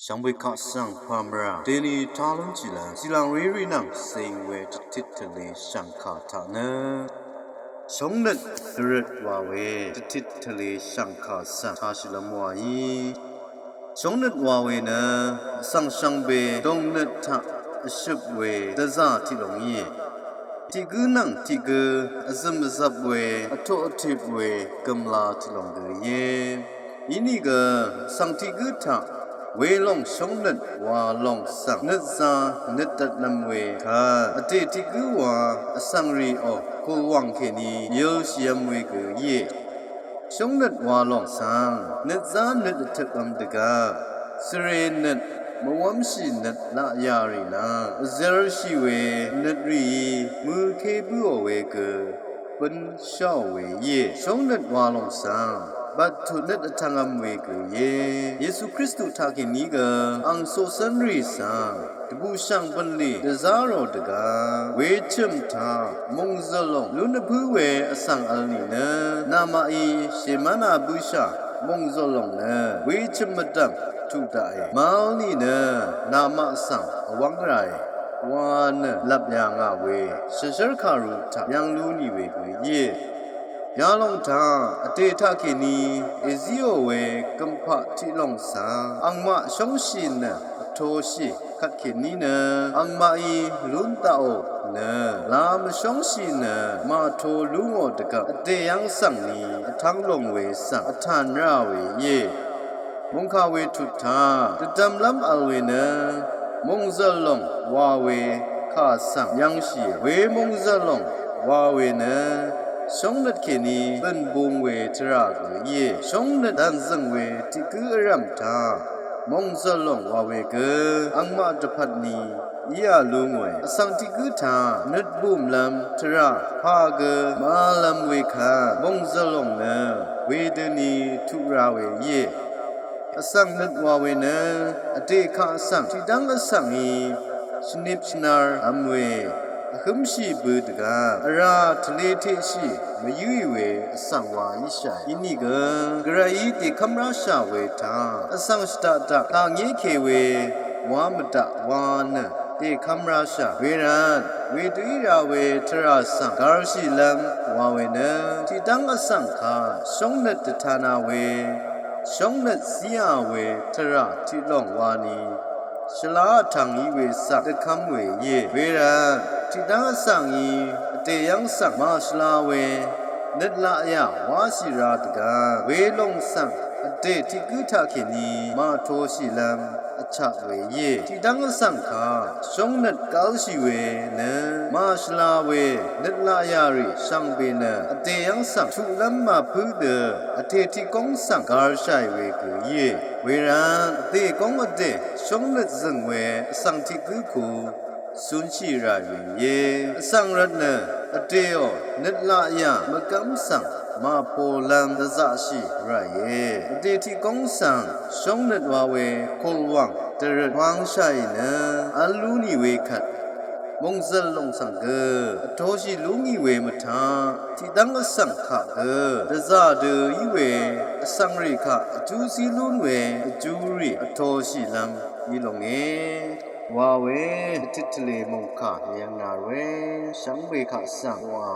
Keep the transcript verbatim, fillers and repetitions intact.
Shvngbe kaq svng pàmvrà deni talún chìlv́m zìlàng rírì nvng cing we dvtit tvle shv̀ngkà taq nø shóngnøt dvrøt wa we dvtit tvle shv̀ngkà svng tashìlv́m wa í. Shóngnøt wa we nø vsvng shvngbe dongnøt taq vshøp we dvzà tiq lòng íe. Tiq gǿ nvng tiq gǿ vzø̀m vzvp we vtoq vtip we gø̀mla tiq lòng gø íe. Inìgø vsvng tiq gǿ taq welòng shóngnøt wa lòng svng nøt zá nøt dvtlv́m we kvt vdè tiq gǿ wa vsvng rìò kùlwàng kèní yølshìv́m we gø íe. Shóngnøt wa lòng svng nøt zá nøt vtøpv́m dvgvp svre nøt mvwv́mshì nøt laqyà rì nvng vzershì we nøt rìí mø̀ké bǿò we gø bǿnsháò we íe. Shóngnøt wa lòng svng bvtut nøt vtv̄ngv̄m we gø íe. Yesu Kristu taqkèní gø ang coqcv́nrì svng dvbùshv̀ng bv̀nlì dvzá rò dvgvp wechø̀m taq mòngzø̀l lòng lún vpǿ we vsvng vl nìnø namaqí shèmv́na bǿshà mòngzø̀l lòng nø wechø̀m mvdv̀m tuq daqe. Màvl nìnø namaq svng vwv́ng ràe wa nø lvp yà ngà we shvzv́r kàru taq yv́ng lú nì we gø íe. Yalòng taq vdè taqkèní èzíò we gø̀mpaq tiq lòng svng angmaq shóngshì nø vtoshì kvtkèní nø angmaqí lún daqò nø la mvshóngshì nø màto lú ngò dvgvp vdè yv́ng svng ni vtv́ng lòng we svng vtàn rá we íe. Mòngkà we tut taq dvdvmlv́m vl we nø mòngzø̀l lòng wa we kà svng yv́ngshìe. We mòngzø̀l lòng wa we nø shóngnøt kèní bø̀n bung we tvrà gø íe. Shóngnøt dv̀nzø̀ng we tiq gǿ vrv̀m taq mòngzø̀l lòng wa we gø angmaq dvpvt ni íā lú ngòe. Vsvng tiq gǿ taq nøt bùmlv́m tvrà pà gø màvlv́m we kvt mòngzø̀l lòng nø wedøni tuq ra we íe. Vsvng nøt wa we nø vdè kaq svng tiqdv́ng vsvng í shvnip shvnar v̄m we vhǿmshì bø dvgvp vrà tvle teqshì mvyǿì we vsvng wa íshàe. Inìgø gvrayí dèkv́m ráshà we taq vsvng shvdaq daq kàngéke we wa mvdaq wa nø dèkv́m ráshà wervt wedø í ra we tvrà svng gvrshìlv́m wa we nø tiqdv́ng vsvng kaq shóngnøt dvtana we shóngnøt zíā we tvrà tiq lòng wani shvlá vtv̀ng í we svng dvkv́m we íe. Wervt tiqdv́ng vsvng í vdè yv́ng svng màshvla we nøt laqyà wáshì ra dvgvp welòng svng vdè tiq gǿ taqkèní màtoshìlv́m vchaq we íe. Tiqdv́ng vsvng kaq shóngnøt gv́lshì we nø màshvla we nøt laqyà rì shvngbe nø vdè yv́ng svng tuqlv́m màpǿ dø vdè tiq góng svng gvrshàì we gø íe. Wervt vdè góng vdè shóngnøt zø̀ng we vsvng tiq gǿ ku cúnshì ràì we íe. Vsvng rvtnø vdèò nøt laqyà mvgv́m svng màpolv́m dvzaqshì ràìe. Vdè tiq góng svng shóngnøt wa we kùlwàng dvrøt wangshàì nø v̄l lú nì we kvt mòngzø̀l lòng svng gø vtoshì lú ngì we mvtaq tiqdv́ng vsvng kaq gø dvzà dø í we vsvng rì kaq vjú zí lún we vjúrì vtoshìlv́m í longe wa we dvtit tvle mòngkà yv̀ng nà we shvngbe kaq svng wa